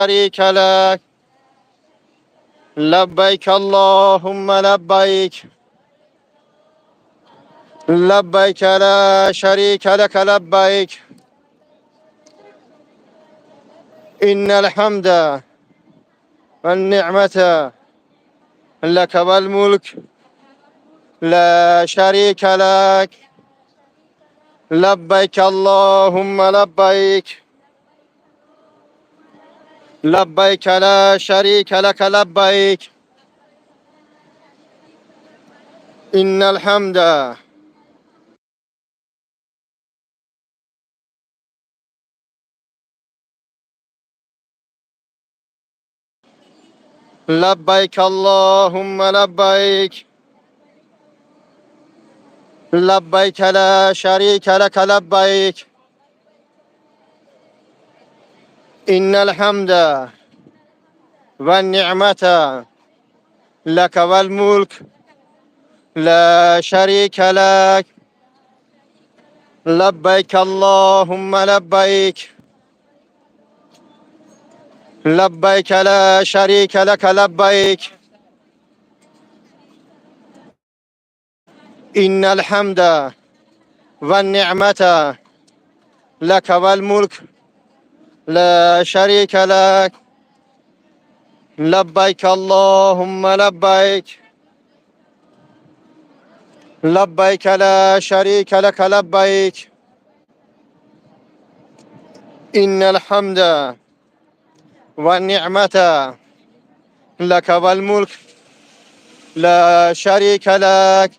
شريك لك. لبيك اللهم لبيك، لبيك لا شريك لك لبيك. إن الحمد والنعمة لك والملك لا شريك لك. لبيك اللهم لبيك، لبيك لا شريك لك لبيك. إن الحمد لبيك اللهم لبيك، لبيك لا شريك لك لبيك. إن الحمد والنعمة لك والملك لا شريك لك. لبيك اللهم لبيك، لبيك لا شريك لك لبيك. إن الحمد والنعمة لك والملك لا شريك لك. لبيك اللهم لبيك، لبيك لا شريك لك لبيك. إن الحمد والنعمة لك والملك لا شريك لك.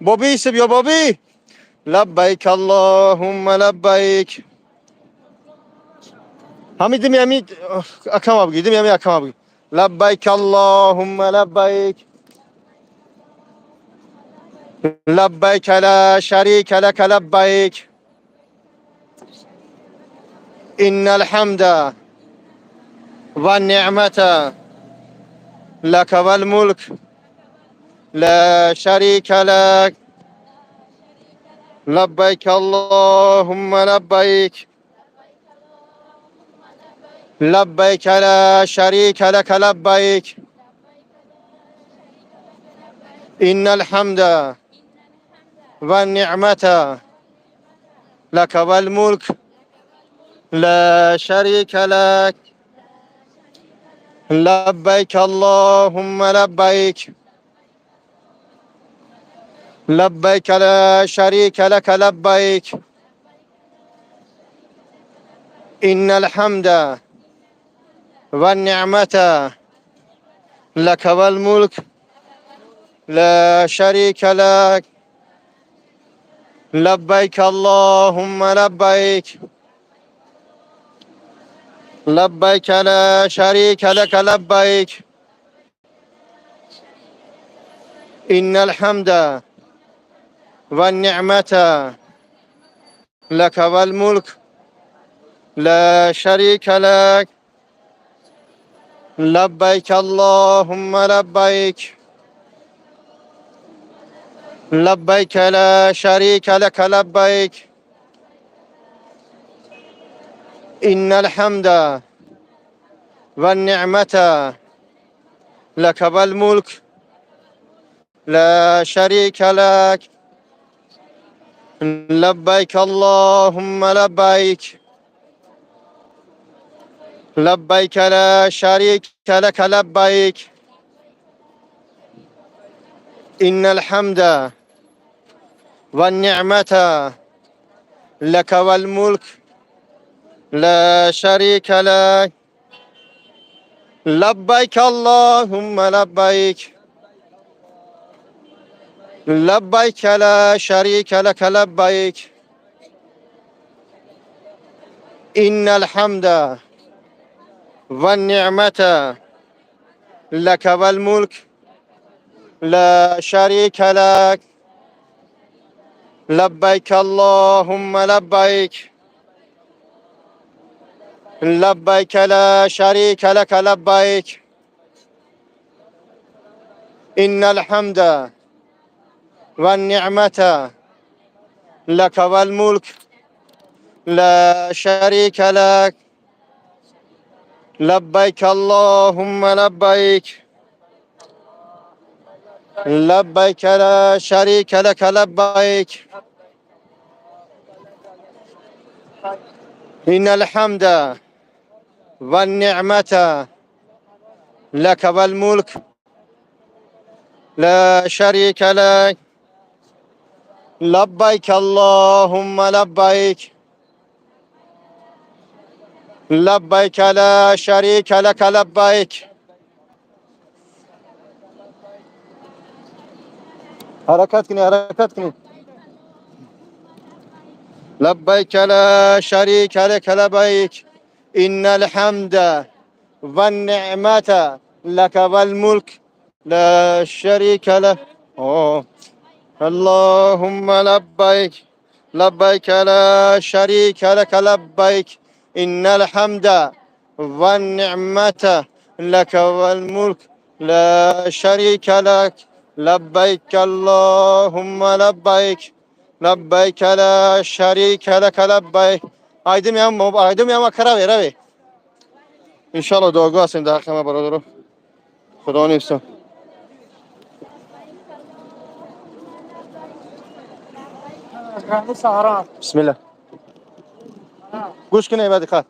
بابي سب يا بابي. لبيك اللهم لبيك. ҳамин дими ҳамин акама бигӣ, дими ҳамин акама бигӣ. لبيك اللهم لبيك، لبيك لا شريك لك لبيك. إن الحمد والنعمة لك والملك لا شريك لك. لبيك اللهم لبيك، لبيك لا شريك لك لبيك. إن الحمد والنعمة لك والملك لا شريك لك. لبيك اللهم لبيك، لبيك لا شريك لك لبيك. إن الحمد والنعمة لك والملك لا شريك لك. لبيك اللهم لبيك، لبيك لا شريك لك لبيك. إن الحمد والنعمة لك والملك لا شريك لك. لبيك اللهم لبيك، لبيك لا شريك لك لبيك. إن الحمد والنعمة لك والملك لا شريك لك. لبيك اللهم لبيك، لبيك لا شريك لك لبيك. إن الحمد والنعمة لك والملك لا شريك لك. لبيك اللهم لبيك، لبيك لا شريك لك لبيك. إن الحمد والنعمة لك والملك لا شريك لك. لبيك اللهم لبيك، لبيك لا شريك لك لبيك. إن الحمد والنعمة لك والملك لا شريك لك. لبيك اللهم لبيك لبيك لا شريك لك لبيك إن الحمد والنعمة لك والملك لا شريك لك لبيك اللهم لبيك لبيك لا شريك لك لبيك حركات كني حركات كني لبيك لا شريك لك لبيك إن الحمد والنعمة لك والملك لا شريك له أوه. اللهم لبيك لبيك لا شريك لك لبيك إن الحمد والنعمة لك والملك لا شريك لك لبيك اللهم لبيك لبيك لا شريك لك لبيك айдим ям айдим ям караве раве иншалло дуогӯ ҳастем дар ҳаққи ма бародаро худо нифсо. Бисмилла. Гӯш кунед ба диққат.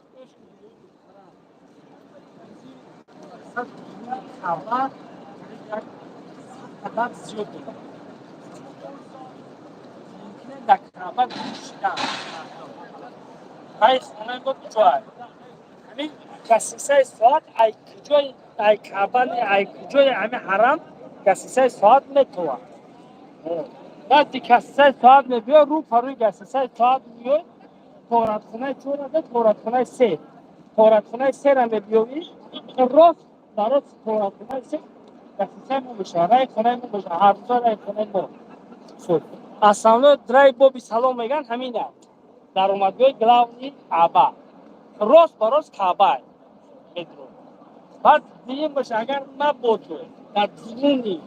Ай хонаи мо куҷоа? Ҳамин гасисаи соат ай куҷои ай Каъба не, ай куҷои ҳамин ҳарам гасисаи соат метова. Вақти гасисаи соат мебиёй, рӯ па рӯи гасисаи соат меёй, торатхонаи чорада, торатхонаи се. Торатхонаи сера мебиёӣ, рост дар рост торатхонаи се гасисаи мо мешавад, раи хонаи мо мешавад, ҳар рӯза раи хонаи мо. Худ. Основной раи Боби Салом меган ҳамин аст. Даромадгоҳи главный Каъба. Рост ба рост Каъба метро. Баъд дуюм боша, агар мабодо дар дуруни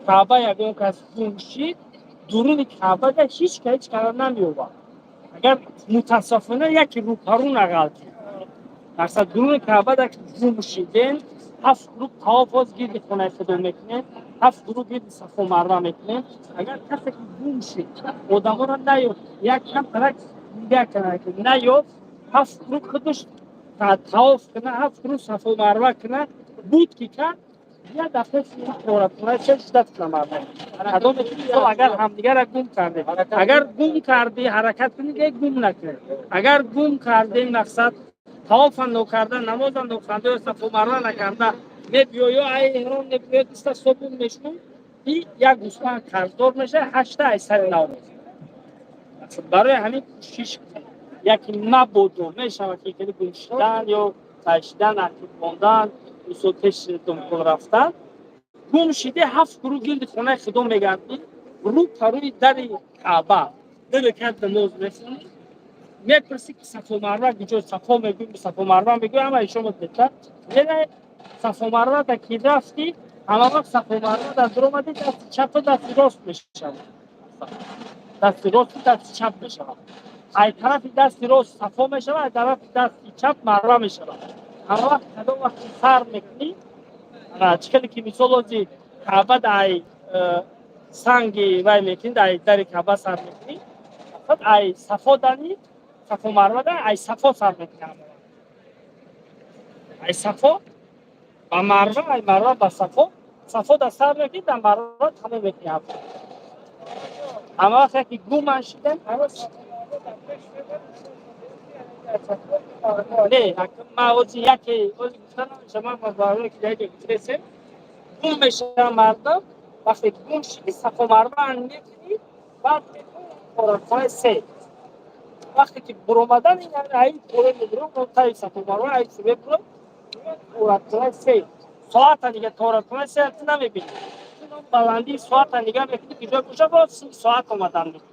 Каъба ягон кас гум шид, дуруни Каъбада ҳеҷ ка ҳеҷ кара намеёбад. Агар мутасаффона яке рӯпарӯ нағалтид. Мақсад дуруни Каъбада гум шидем, ҳафт гурӯҳ тавоф боз гирди хонаи худо мекунем, ҳафт гурӯҳ гирди Сафо Марва мекунем. Агар касе ки гум шид, одаморо наёфт, як кам тарак нигоҳ кунад, ки наёфт, ҳафт гурӯҳ худаш тавоф кунад, ҳафт гурӯҳ Сафо Марва кунад, буд ки кард, як дафъа торатхонаи се ждать кунад мардум. Кадоме ки мисол агар ҳамдигарро гум кардем, агар гум кардӣ, ҳаракат кунӣ, ге гум накунед. Агар гум кардем, мақсад тавофа нокарда, намоза нохонда ё Сафо Марва накарда мебиёй, ё ай эҳром мебиёй, диста собун мешкун, и як гӯсфанд қарздор мешавад, ҳашта ай сари нав мезанад. Барои ҳамин кӯшиш кунед, яке мабодо мешавад ки хеле гум шидан ё тайшидан, ақиб мондан, мисол пеш думқул рафтан, гум шиде, ҳафт гурӯҳ гирди хонаи худо мегардӣ, рӯ па рӯи дари Каъба ду ракат намоз мехонӣ, мепурсӣ ки Сафо Марва куҷо, Сафо мегӯй, Сафо Марва мегӯй, ҳама ишомат мекард. Мерай Сафо Марва да ки рафтӣ, ҳама вақт Сафо Марва да дуромадӣ, дасти чапу дасти рост мешавад. Дасти росту дасти чап мешавад. Ай тарафи дасти рост Сафо мешавад, ай тарафи дасти чап Марва мешавад. Ҳама вақт кадом вақти сар мекунӣ, чӣ хеле ки мисол ози Каъба да ай санги вай мекунӣ, ай дари Каъба сар мекунӣ, фақат ай Сафо дани, Сафо Марва да ай Сафо сар мекунӣ ҳама вақт. Ай Сафо ба Марва, ай Марва ба Сафо, Сафо да сар мекунӣ, дар Марва тамом мекунӣ ҳафт. Ҳама вақт яке гуман шидем, не, ман ози яке ози гуфта намешавам, ман барои ки яке гуфтесем, гум мешавам мардум, вақте ки гум шидӣ, Сафо Марва мекунӣ, баъд торатхонаи се. Вақте ки буромадан ин ай боло мебурам, таи Сафо Марва ай су мебурам, торатхонаи се. Соата дига торатхонаи се ту намебинӣ. Баландии соата нигаҳ мекунӣ, куҷо боша, боз соат омадан мекунӣ.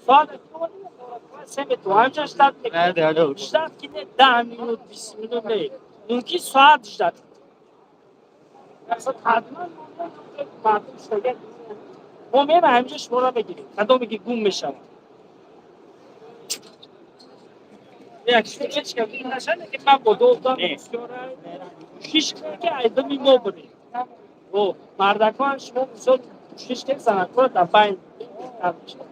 Соат торатхонаи се метавон. Ҳамча ждать мекунӣ. Ждать ки не 10 минут, 20 минут не. Мумкин соат ждать. Ҳатман мардум шудага мо меем ҳаминҷо шуморо мегирем. Кадоме ки гум мешавад. Як ҳеч кас нашане ки ман бо додам кӯшиш кунед ки айдами мо биред. Мардакҳоам шумо мисол кӯшиш кунед занакҳоро дар байн беҳтар мешавад.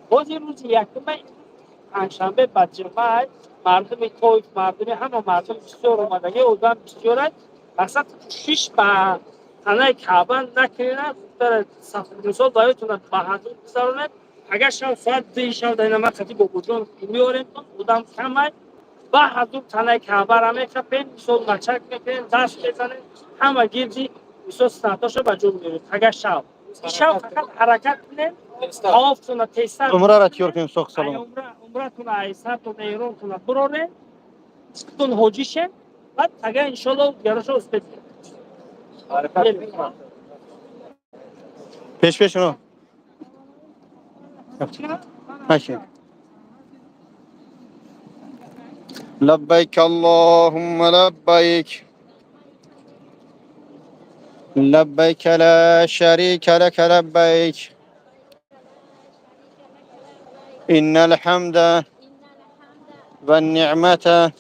Боз ин рӯзи якума панҷшанбе ба ҷумъа мардуми Тоиф, мардуми ҳама мардум бисёр омадагӣ, одам бисёр аст. Мақсад кӯшиш ба танаи Каъба накунед, мисол бароятон ба ҳазур гузаронед. Агар шаб соат 2 шаб дар ина мақсади бобоҷон меорем, одам камай, ба ҳазур танаи Каъбара мехапем, мисол мачак мекунем, даст мезанем, ҳама гирди мисол суннатошо ба ҷо меорем. Агар шаб шаб фақат ҳаракат кунем, тавофтона тезтар Умрара тиёр кунем, соқ салом. Умратона айсартона эронтона бирорем, тун ҳоҷӣ шем, баъд агар иншоалло дигарошо успеть. Пеш пеш уно. ماشي. لبيك اللهم لبيك لبيك لا شريك لك لبيك إن الحمد والنعمة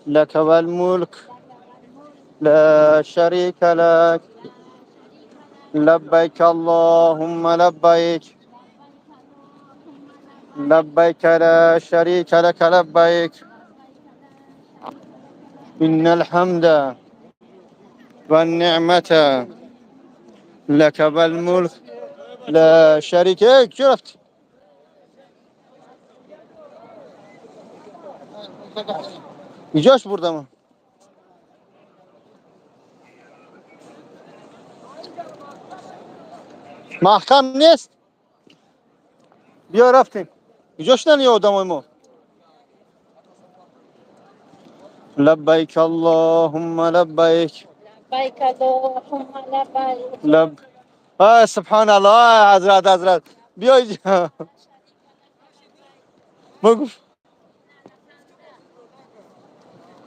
لك والملك لا شريك لك لبيك اللهم لبيك لبيك لا شريك لك لبيك إن الحمد والنعمة لك والملك لا شريك لك. شرفت İcoş burada mı? Mahkam нест? Биё рафтем. Иҷош нани одамои мо. Лаббайк аллоҳумма лаббайк. لبيك اللهم لبيك. لب آه سبحان الله حضرت حضرت بیا اینجا. ما گفت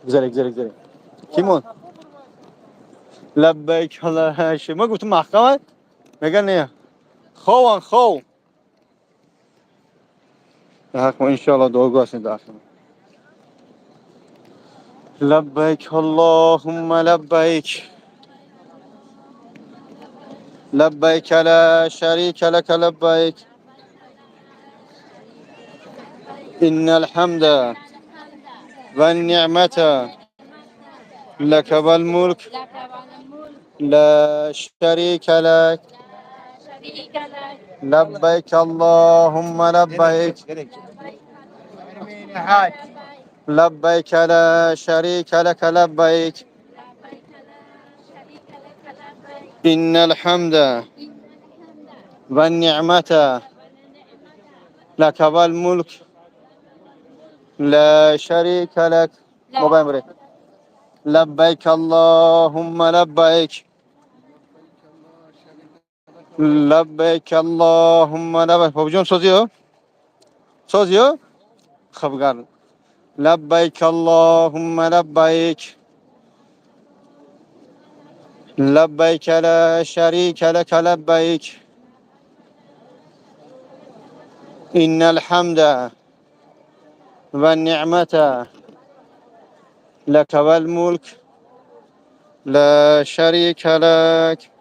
گذره گذره گذره کیمون لبیک الله ما گفتم محکمه میگن نه خوان خو حق انشاءالله دعاگو هستیم در حق. لبیک اللهم لبیک لبیک لا شریک لك لبیک إن الحمد والنعمة لك والملك لك والملك لا شريك لك لا شريك لك. لبيك اللهم لبيك لبيك لا شريك لك لبيك لبيك لا شريك لك لبيك. إن الحمد إن الحمد والنعمة والنعمة لك والملك لا شريك لك. موبایل بره. لبيك اللهم لبيك لبيك اللهم لبيك. بابا جون سوزیو سوزیو خب گل لبيك اللهم لبيك لبيك لا شريك لك لبيك إن الحمد والنعمة لك والملك لا شريك لك.